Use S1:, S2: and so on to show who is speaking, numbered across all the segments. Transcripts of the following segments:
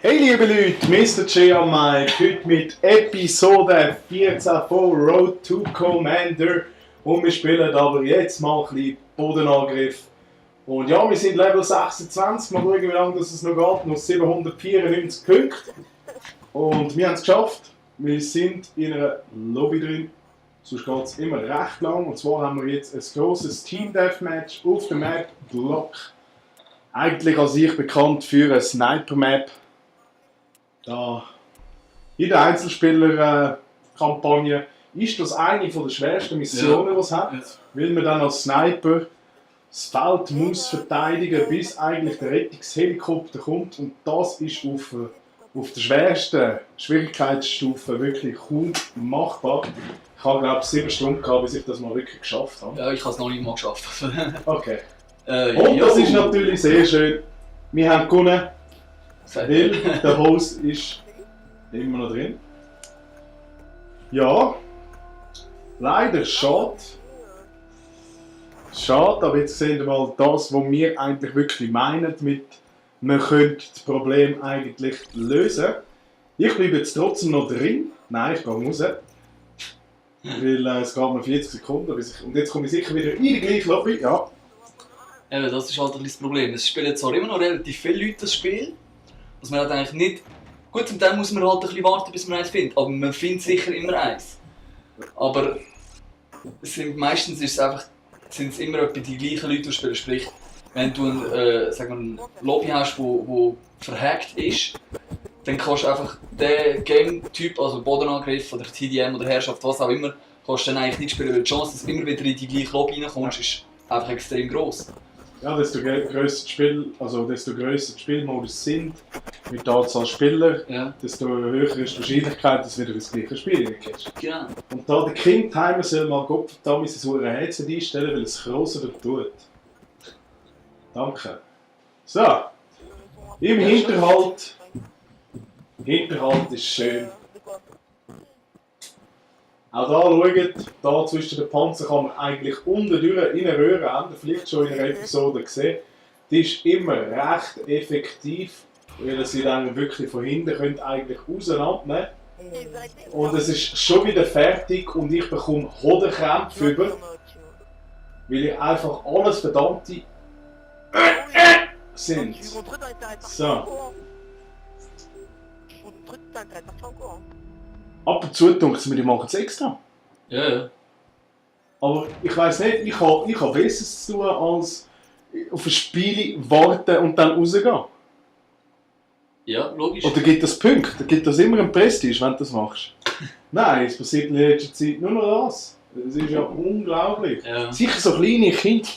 S1: Hey liebe Leute, Mr. J am Mike, heute mit Episode 14 von Road to Commander und wir spielen aber jetzt mal ein bisschen Bodenangriff. Und ja, wir sind Level 26, mal schauen wie lange es noch geht, noch 794 Punkte und wir haben es geschafft, wir sind in einer Lobby drin, sonst geht es immer recht lang und zwar haben wir jetzt ein grosses Team Deathmatch auf der Map Glock, eigentlich als ich bekannt für eine Sniper-Map. Da jede Einzelspieler-Kampagne ist das eine der schwersten Missionen, die es hat, weil man dann als Sniper das Feld muss verteidigen, bis eigentlich der Rettungshelikopter kommt und das ist auf der schwersten Schwierigkeitsstufe wirklich kaum machbar. Ich habe glaube ich 7 Stunden gehabt, bis ich das mal wirklich geschafft habe.
S2: Ja, ich habe es noch nicht mal geschafft.
S1: Okay. Und das ist natürlich sehr schön. Wir haben gewonnen. Weil der Host ist immer noch drin. Ja, leider schade. Schade, aber jetzt sehen wir mal das, was wir eigentlich wirklich meinen mit man könnte das Problem eigentlich lösen. Ich bleibe jetzt trotzdem noch drin. Nein, ich gehe raus. Weil es geht noch 40 Sekunden. Und jetzt komme ich sicher wieder in die gleiche Lobby. Ja.
S2: Eben, das ist halt ein bisschen das Problem. Es spielen zwar immer noch relativ viele Leute das Spiel. Dass man halt eigentlich nicht... Gut, zum Teil muss man halt ein bisschen warten, bis man eins findet. Aber man findet sicher immer eins. Aber meistens ist es einfach, sind es immer etwa die gleichen Leute, die spielen. Sprich, wenn du ein Lobby hast, wo verhackt ist, dann kannst du einfach den Game-Typ, also Bodenangriff oder TDM oder Herrschaft, was auch immer, kannst du dann eigentlich nicht spielen, weil die Chance, dass du immer wieder in die gleiche Lobby reinkommst, ist einfach extrem gross.
S1: Ja, desto grösser die Spielmodus sind, mit der Anzahl Spieler,
S2: Ja.
S1: desto höher ist die Wahrscheinlichkeit, dass du wieder ins gleiche Spiel reinkommst.
S2: Genau.
S1: Und da der King-Timer soll mal Gottverdammt sein Headset einstellen, weil es grosser tut. Danke. So. Im Hinterhalt. Hinterhalt ist schön. Auch da schaut, da zwischen den Panzern kann man eigentlich unten durch in eine Röhre haben, vielleicht schon in einer Episode gesehen. Die ist immer recht effektiv, weil sie dann wirklich von hinten könnt eigentlich auseinandernehmen. Und es ist schon wieder fertig und ich bekomme Hodenkrämpfe über, weil ich einfach alles verdammte sind. So. Ab und zu denke ich mir, die machen es extra.
S2: Ja, ja.
S1: Aber ich weiss nicht, ich habe Besseres zu tun, als auf ein Spiel warten und dann rausgehen.
S2: Ja, logisch.
S1: Oder gibt das Punkte? Gibt das immer ein Prestige, wenn du das machst? Nein, es passiert in letzter Zeit nur noch das. Das ist ja unglaublich.
S2: Ja.
S1: Sicher so kleine Kinder.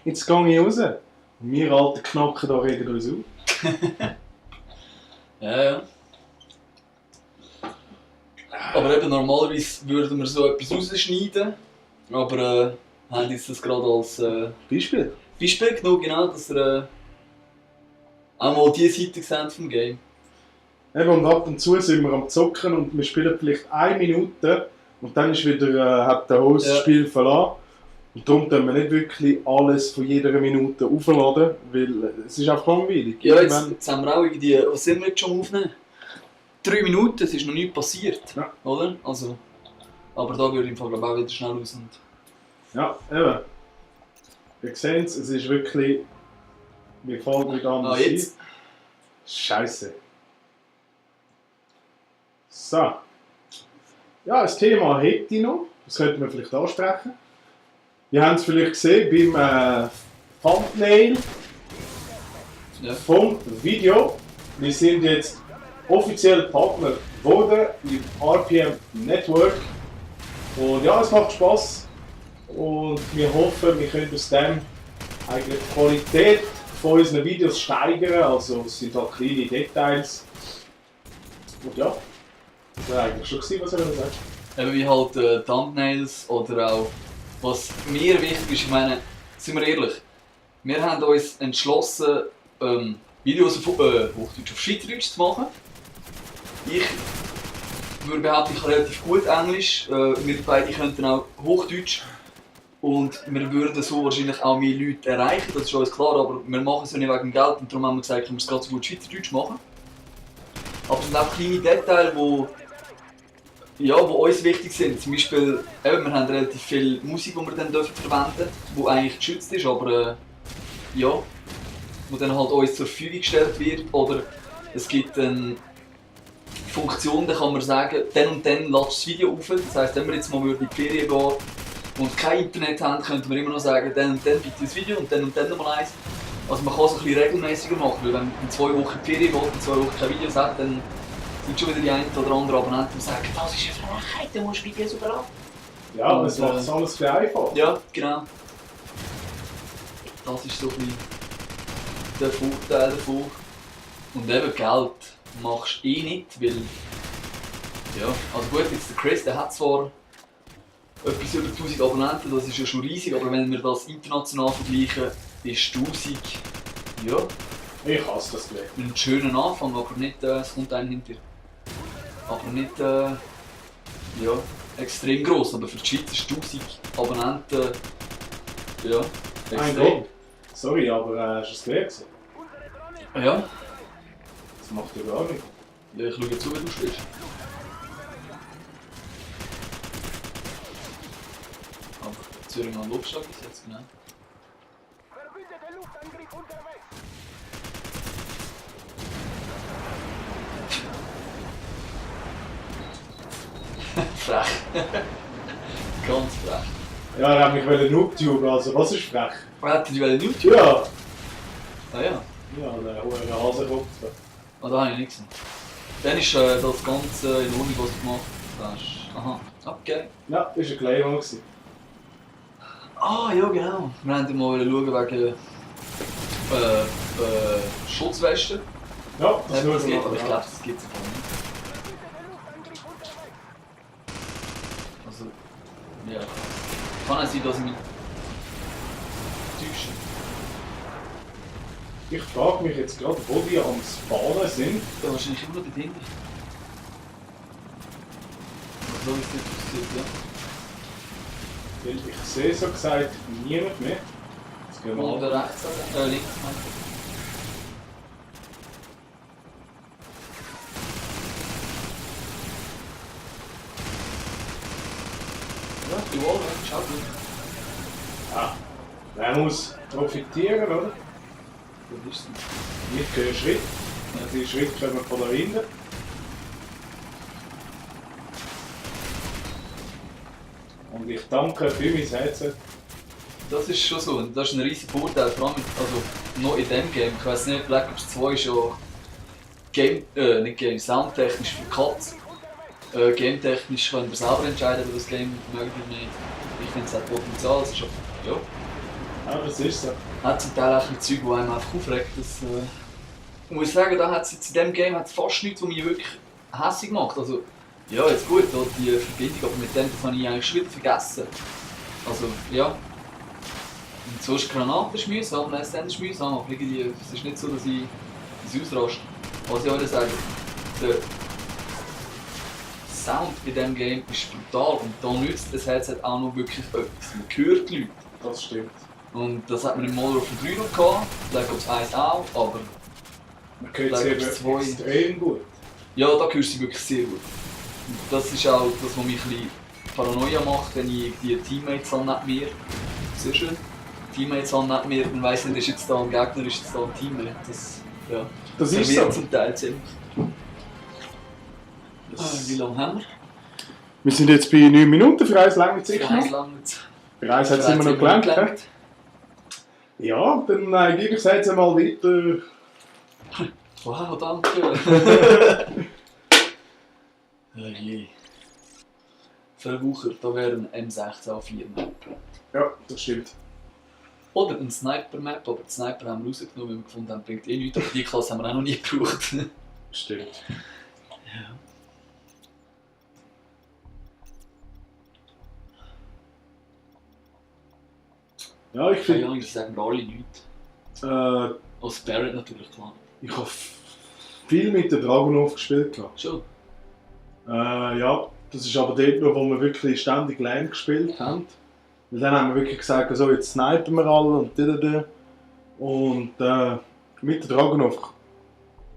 S1: Jetzt gehe ich raus. Und wir alten Knacken da regen uns auf.
S2: Ja, ja. Aber eben normalerweise würden wir so etwas rausschneiden, aber haben jetzt das gerade als
S1: Beispiel.
S2: Beispiel genommen, genau, dass ihr auch mal diese Seite seht vom Game.
S1: Eben, und ab und zu sind wir am Zocken und wir spielen vielleicht 1 Minute und dann ist wieder, hat der Host das Spiel verlassen. Und darum können wir nicht wirklich alles von jeder Minute aufladen, weil es ist einfach langweilig.
S2: Ja, jetzt haben wir auch irgendwie, was sind wir jetzt schon aufnehmen? 3 Minuten, es ist noch nichts passiert,
S1: ja.
S2: Oder? Also, aber da würde ich im Fall auch wieder schnell raus. Und
S1: ja, eben. Ihr seht es ist wirklich... Wir fangen wieder an mit
S2: jetzt?
S1: Scheiße. So. Ja, das Thema hätte ich noch. Das könnten wir vielleicht ansprechen. Wir haben es vielleicht gesehen beim Thumbnail vom Video. Wir sind jetzt offiziell Partner geworden im RPM Network. Und ja, es macht Spaß. Und wir hoffen, wir können aus dem eigentlich die Qualität von unseren Videos steigern. Also es sind halt kleine Details. Und ja, das war eigentlich schon gewesen, was ich sagen.
S2: Eben wie halt Thumbnails oder auch, was mir wichtig ist, ich meine, sind wir ehrlich, wir haben uns entschlossen, Videos auf Hochdeutsch auf Schweizerdeutsch zu machen. Ich würde behaupten, ich kann relativ gut Englisch, wir beide könnten auch Hochdeutsch und wir würden so wahrscheinlich auch mehr Leute erreichen, das ist uns klar, aber wir machen es ja nicht wegen Geld und darum haben wir gesagt, können wir es gerade so gut Schweizerdeutsch machen. Aber es sind auch kleine Details, wo uns wichtig sind. Zum Beispiel, wir haben relativ viel Musik, die wir dann verwenden dürfen, die eigentlich geschützt ist, aber wo dann halt uns zur Verfügung gestellt wird. Oder es gibt eine Funktion, da kann man sagen, dann und dann lädst du das Video auf. Das heisst, wenn wir jetzt mal in die Ferien gehen und kein Internet haben, könnten wir immer noch sagen, dann und dann bitte das Video und dann nochmal eins. Also man kann es ein bisschen regelmäßiger machen, weil wenn man in 2 Wochen in die Ferien geht und 2 Wochen kein Video hat, dann sind schon wieder die einen oder anderen Abonnenten, die sagen, das ist eine Frechheit, du musst Videos überall.
S1: Ja, das macht es alles viel einfacher.
S2: Ja, genau. Das ist so ein bisschen der Vorteil davon. Und eben Geld machst du nicht, weil... Ja, also gut, jetzt der Chris, der hat zwar etwas über 1000 Abonnenten, das ist ja schon riesig, aber wenn wir das international vergleichen, ist 1000... Ja...
S1: Ich hasse das gleich.
S2: Einen schönen Anfang, aber nicht... es kommt einem hinterher. Aber nicht... ja, extrem gross, aber für die Schweiz ist 1000 Abonnenten... Ja, extrem.
S1: Sorry, aber hast du es gesehen?
S2: Ja.
S1: Das macht ja gar nicht.
S2: Ja, ich schaue zu, wie du spielst. Aber Zürich noch einen Lobschlag bis jetzt, genau. Frech. Ganz frech.
S1: Ja, er hat mich Noob-Tube, also was ist frech?
S2: Hätte ich YouTube?
S1: Ja!
S2: Ah ja.
S1: Ja, der hohe Hasenkopf.
S2: Ah, da habe ich nicht gesehen. Dann ist das Ganze in Ordnung, was du gemacht hast. Aha, okay.
S1: Ja, das war ein Claymon.
S2: Ah ja, genau. Wir wollten mal schauen wegen Schutzwesten.
S1: Ja, das
S2: Aber
S1: schauen wir
S2: ich
S1: mal.
S2: glaube, das gibt es einfach nicht. Also, ja. Kann es sein, dass ich mich täusche.
S1: Ich frage mich jetzt gerade, wo die am Spawnen sind.
S2: Ja, wahrscheinlich immer noch dort hinten. So ist es nicht passiert, ja.
S1: Weil ich sehe so gesagt niemand mehr. Jetzt gehen wir mal.
S2: Oder rechts, links. Ja, die Wall, schau gut.
S1: Ah, wer muss profitieren, oder?
S2: Was ist denn?
S1: Ich gehe Schritt. Die Schritte kommen von da hinten. Und ich danke für mein Headset.
S2: Das ist schon so, das ist ein riesiger Vorteil, vor allem also noch in diesem Game. Ich weiss nicht, Black Ops 2 ist ja nicht Game, soundtechnisch für Katz. Game-technisch können wir selber entscheiden, ob das Game mögen oder nicht. Ich finde, es hat Potenzial, es ist auch, ja.
S1: Ja, das ist so.
S2: Hat zum Teil auch ein Zeug, das einem einfach aufregt. Das, ich muss sagen, da hat's jetzt in diesem Game hat's fast nichts, was mich wirklich hässlich macht. Also, ja, jetzt gut, da die Verbindung, aber mit dem das habe ich eigentlich schon wieder vergessen. Also, ja. Und sonst Granaten ist mühsam, Last ist mühsam, aber irgendwie, es ist nicht so, dass ich ausraste. Was ich auch sagen, der Sound in diesem Game ist brutal und da nützt das Headset auch noch wirklich etwas. Man hört die Leute.
S1: Das stimmt.
S2: Und das hat man im Modern Warfare 3 noch gehabt, Black Ops 1 auch, aber
S1: Man hört
S2: Black
S1: sie
S2: Ops
S1: eben
S2: 2.
S1: extrem gut.
S2: ja, da hörst du sie wirklich sehr gut. Und das ist auch das, was mich ein bisschen Paranoia macht, wenn ich die Teammates habe neben mir. Sehr schön. Teammates haben neben mir, dann weiss nicht, ist jetzt da ein Gegner, ist jetzt da ein Teammate.
S1: Das ist
S2: verwirrt
S1: so.
S2: zum Teil ziemlich. Wie lange haben wir?
S1: Wir sind jetzt bei 9 Minuten, für eins lange Zeit
S2: Für eins
S1: noch.
S2: lang nicht.
S1: Für eins hat es immer noch gelangt. He? Ja, dann gebe ich es jetzt einmal weiter.
S2: Wow, danke. Je. Verwuchert, da wäre ein M16A4 Map.
S1: Ja, das stimmt.
S2: Oder ein Sniper Map, aber die Sniper haben wir rausgenommen, weil wir gefunden haben, bringt eh nichts. Aber die Klasse haben wir auch noch nie gebraucht.
S1: Stimmt.
S2: Ja.
S1: Ja, ich
S2: Keine
S1: finde.
S2: Ahnung, das sagen wir alle nichts. Als Barrett natürlich, klar.
S1: Ich habe viel mit der Dragunov gespielt. Gehabt.
S2: Schon.
S1: Ja, das ist aber dort noch, wo wir wirklich ständig Lane gespielt haben. Weil dann haben wir wirklich gesagt, so, jetzt snipen wir alle und da. Und mit der Dragunov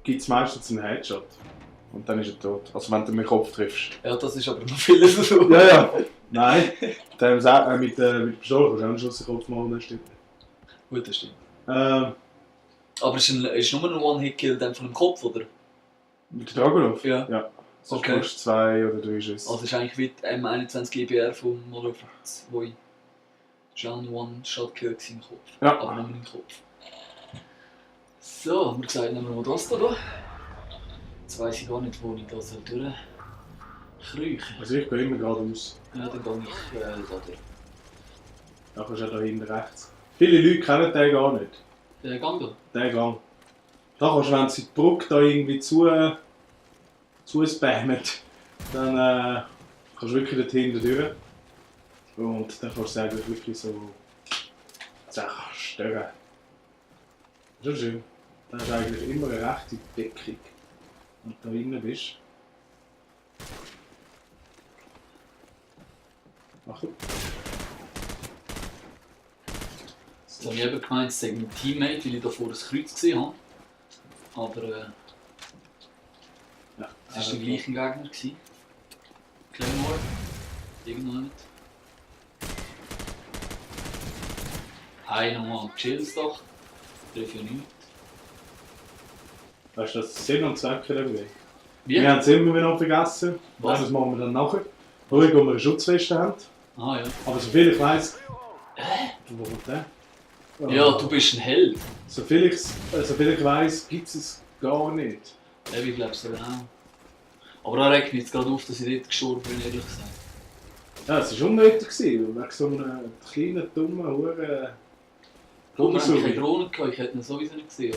S1: gibt es meistens einen Headshot. Und dann ist er tot. Also wenn du mit dem Kopf triffst.
S2: Ja, das ist aber noch viel so.
S1: Ja, ja. Nein. Mit der Pistole kannst du auch einen Schuss in den Kopf machen, das stimmt.
S2: Gut, das stimmt.
S1: Ähm,
S2: Aber ist nur ein One-Hit-Kill dann von dem Kopf, oder?
S1: mit der Dragunov?
S2: Ja.
S1: Ja. Sonst
S2: Okay.
S1: brauchst du 2 oder 3 Schüsse.
S2: Also ist eigentlich wie die M21 GBR vom Model 2. Das war auch ein One-Shot-Kill im Kopf.
S1: Ja.
S2: Aber nur im Kopf. So, haben wir gesagt, nehmen wir mal das da. Jetzt weiss ich gar nicht, wo ich da so durchkrieche.
S1: Also ich gehe immer geradeaus.
S2: Ja, dann gehe ich da durch.
S1: Da kannst du auch da hinten rechts. Viele Leute kennen den gar nicht.
S2: Der Gang da?
S1: Den Gang. Da kannst du, wenn sie die Brücke da irgendwie zu spammen, dann kannst du wirklich dort hinten durch. Und dann kannst du eigentlich wirklich so zerstören. Das ist schon schön. Dann hast du eigentlich immer eine rechte Deckung. Wenn du da innen bist. Achtung.
S2: Jetzt habe ich eben gemeint, es sei mein Teammate, weil ich davor ein Kreuz gesehen habe. Aber
S1: Ja,
S2: es war der gleiche Gegner. Claymore. Irgendwo nicht. Hey, nochmal, chill's doch. Treffe ja nichts.
S1: Weißt du, das ist Sinn und Zweck der Bewegung.
S2: Wie?
S1: Wir haben es immer wieder noch vergessen.
S2: Was?
S1: Das machen wir dann nachher. Ruhig, wo wir eine Schutzweste haben.
S2: Ah ja.
S1: Aber soviel ich weiss. Wo kommt der?
S2: Ja, du bist ein Held.
S1: Soviel ich weiss, gibt es gar nicht.
S2: Ja, ich glaube es auch. Aber da regt mich jetzt gerade auf, dass ich dort gestorben bin, ehrlich gesagt.
S1: Ja, es war unnötig, wegen so einem kleinen, dummen, Huren.
S2: Guck, wir haben keine Drohne gehabt, ich hätte ihn sowieso nicht gesehen.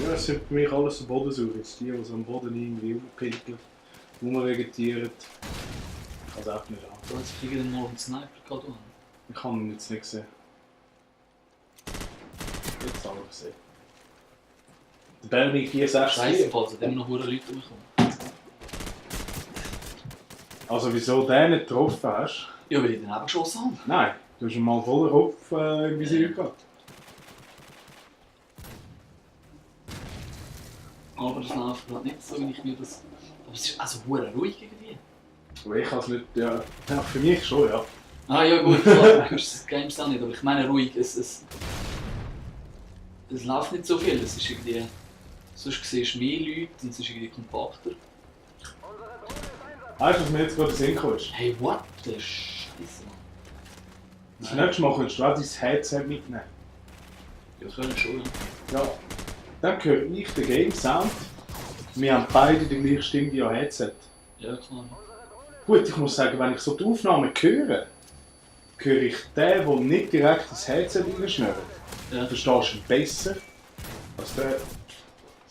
S1: Ja, es sind für mich alles so Bodensucher. Die so am Boden irgendwie rumpinkeln, rumvegetieren. Ich kann es auch nicht an.
S2: Du hast irgendwann mal einen Sniper gehabt.
S1: Ich habe ihn jetzt nicht gesehen. Jetzt habe ich gesehen. Der Bernie 464.
S2: Scheiße, falls hat immer noch Leute bekommen.
S1: Also wieso den nicht getroffen hast?
S2: Ja, weil ich den eben geschossen habe.
S1: Nein, du hast ihn mal voller Kopf im Visier gehabt.
S2: Aber das läuft gerade nicht so, wie ich mir das... Aber es ist also verdammt ruhig gegen die.
S1: Aber ich kann es nicht, ja. Ja, für mich schon, ja.
S2: Ah ja gut, klar, du hörst das Games auch nicht, aber ich meine ruhig, es läuft nicht so viel, es ist irgendwie... Sonst siehst du mehr Leute und es ist irgendwie kompakter.
S1: Weißt du, was mir jetzt gerade in den Sinn gekommen ist?
S2: Hey, what the Scheiße, Mann.
S1: Das nächste Mal kannst du auch dein Headset mitnehmen.
S2: Ja, können schon, ja.
S1: Ja, dann höre ich den Game Sound. Wir haben beide die gleiche Stimme via Headset.
S2: Ja, klar.
S1: Gut, ich muss sagen, wenn ich so die Aufnahmen höre ich den, der nicht direkt ins Headset reinschnürt.
S2: Ja.
S1: Verstehst du ihn besser als der,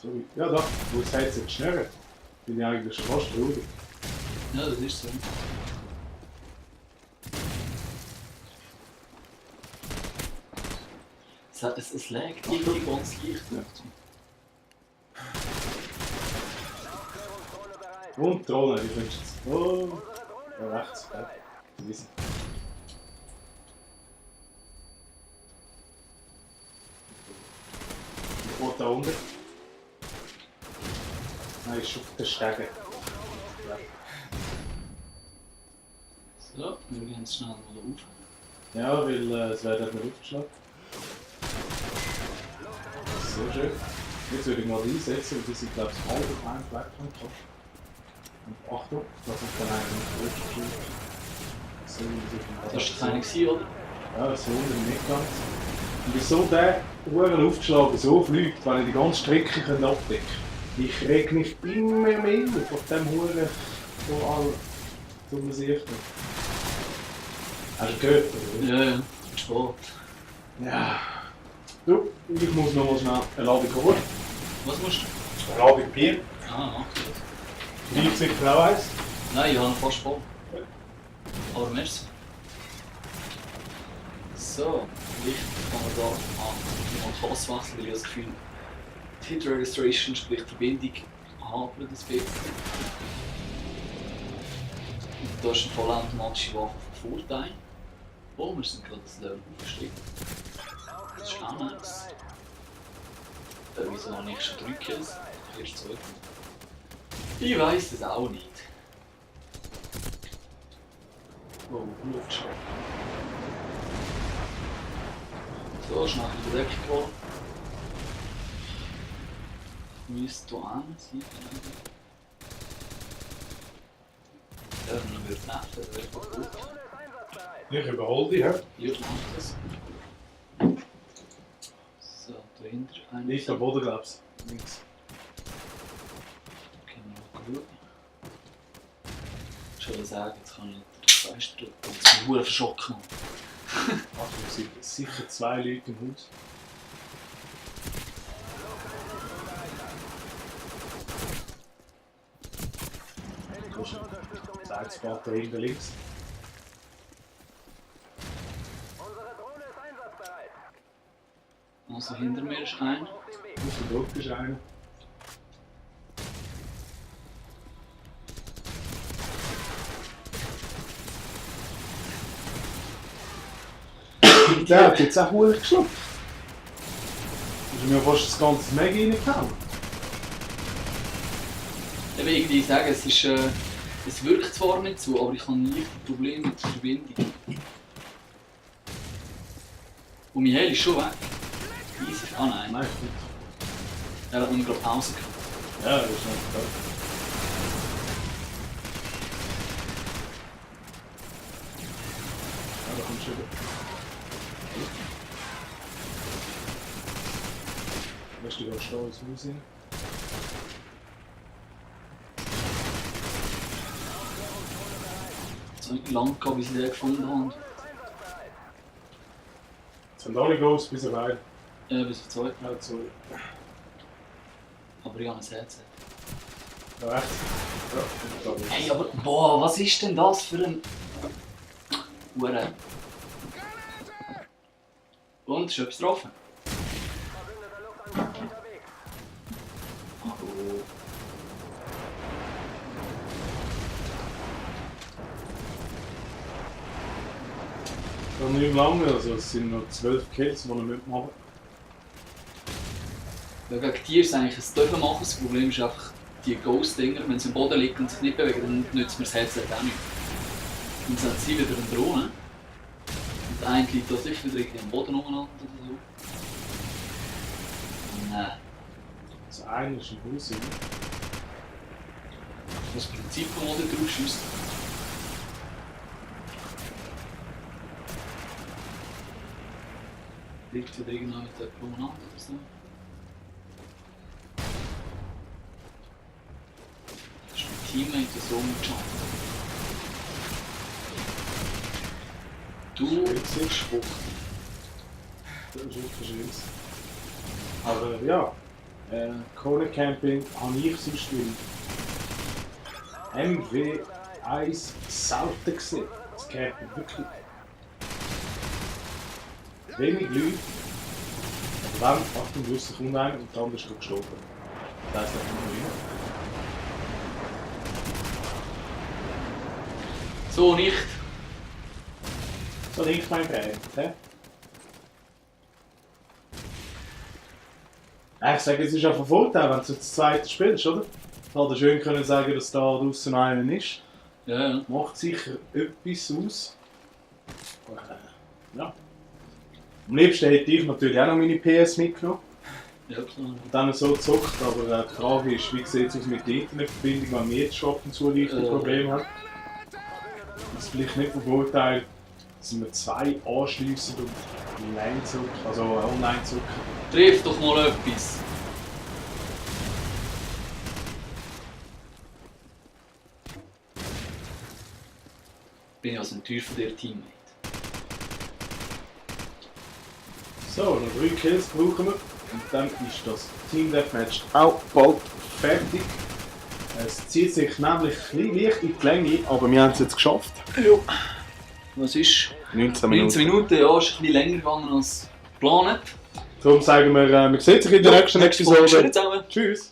S1: sorry, ja da, wo das Headset schnurrt. Bin ich eigentlich schon fast traurig.
S2: Ja, das ist so. Es laggt irgendwie ganz leicht.
S1: Ja. Und Drohne, wie findest du es? Oh, ja, rechts, ja. Easy. Ich wollte da unten. Nein, ist auf den Stegen. Ja.
S2: So, wir gehen jetzt schnell mal auf.
S1: Ja, weil es wird nicht mehr aufgeschlagen. Sehr schön. Jetzt würde ich mal einsetzen, weil die sind glaube ich halb auf einem Fleck vom Kopf. Und Achtung, da kommt dann einer mit so,
S2: Das war keiner, oder?
S1: ja, so unten nicht ganz. Und wieso der Uhren aufgeschlagen so fliegt, wenn ich die ganze Strecke abdecken kann? Ich reg mich immer mehr von dem Huren von allen dummen Sichten. Hast du gehört, oder?
S2: Ja, ja. Sport.
S1: Ja. Du, ich muss noch mal schnell eine Ladung holen.
S2: Was musst du?
S1: Eine Ladung Bier.
S2: Ah, mach das.
S1: Wie sich Frau eins?
S2: Nein, ich habe fast voll. Aber merci. So, vielleicht kann man da mal die Klasse wechseln, weil ich das Gefühl die Hit Registration, sprich die Verbindung, hapert ein bisschen. Und da ist eine vollautomatische Waffe von Vorteil. Oh, wir sind gerade das Level aufgestiegen. Das ist auch nice. Wieso habe ich schon 3 Kills? Erst 2. Ich weiss es auch nicht. Oh, Luftschlag. So, schnell in die Decke geholt. Müsste hier an sein. Ja, dann wird es nerven, das wäre gut.
S1: Ich überhole dich, hä?
S2: Ja, ich mach das. So, dahinter einer.
S1: Nicht am Boden, glaubst du? Links.
S2: Genau, gut. Ich würde sagen, jetzt kann ich das Fenster drücken. Jetzt bin ich verdammt verschrocken.
S1: Achtung, es sind sicher 2 Leute im Haus. Das ist ein da hinten links.
S2: Also hinter mir ist einer.
S1: Auf dem Druck ist einer. Der hat jetzt auch gut geschluckt. Du hast mir fast das ganze Meg reingehauen.
S2: Ich will irgendwie sagen, es wirkt zwar nicht so, aber ich habe nie Probleme mit der Verbindung. Und mein Heil ist schon weg. Easy. Ah nein.
S1: Nein, ist gut.
S2: Er hat nur gerade Pause gehabt.
S1: Ja, das ist nicht toll. Ja, da kommst du wieder. Weißt du, du gehst da ins Haus hin?
S2: Es hat nicht lange gehabt, bis ich den gefunden habe.
S1: Jetzt sind alle Ghosts bis auf einen.
S2: Ja, bis auf 2.
S1: Ja, sorry.
S2: Aber ich habe ein Headset.
S1: Da rechts. Ja, da ist
S2: Hey, aber boah, was ist denn das für ein... Hure. Und, ist etwas getroffen? Hallo.
S1: noch nicht lange, also es sind noch 12 Kills, die wir mitmachen.
S2: Ja, gegen die ist es eigentlich ein Dürfen machen. Das Problem ist einfach die Ghost-Dinger, wenn sie am Boden liegen und sich nicht bewegen, dann nützt mir das Headset auch nicht. Und dann sind sie wieder eine Drohne. Und der eine liegt da sicher wieder irgendwie am Boden umeinander oder so. Nein.
S1: Also einer ist im Haus.
S2: Das Prinzip, wo man da drauf schießt. Liegt wieder irgendwo mit jemandem umeinander oder so. Das ist mein Teammate, der so umgeschaut. Du
S1: Sehr schwach. Das ist wirklich schön. Aber ja, Corner Camping habe ich sonst will MW1 selten gesehen. Das Camping wirklich wenig Leute. Aber dann, Achtung, du kommt einer und der andere ist gerade gestorben. Das heisst, er kommt noch rein.
S2: so nicht.
S1: So links mein Bein, hä? Ich sage, es ist auch ein Vorteil, wenn du das zweite spielst, oder? Hätte schön können sagen, dass da draußen noch einer ist.
S2: Ja, ja.
S1: Macht sicher etwas aus. Ja. Am liebsten hätte ich natürlich auch noch meine PS mitgenommen
S2: Ja, klar.
S1: und dann so gezockt, aber die Frage ist, wie sieht es aus mit der Internetverbindung, wenn wir jetzt schon ab und zu leichte Probleme haben. Das ist vielleicht nicht verurteilt, dass wir 2 anschliessen und online zocken, also online zocken.
S2: Triff doch mal etwas. Bin ich also enttäuscht von dir, Teammate.
S1: So, noch 3 Kills brauchen wir und dann ist das Team Deathmatch auch bald fertig. Es zieht sich nämlich ein bisschen leicht in die Länge, aber wir haben es jetzt geschafft.
S2: Ja. Was ist?
S1: 19
S2: 19 Minuten, ja, ist ein bisschen länger gegangen als geplant.
S1: Darum sagen wir, wir sehen uns in der nächsten Episode.
S2: Zusammen.
S1: Tschüss!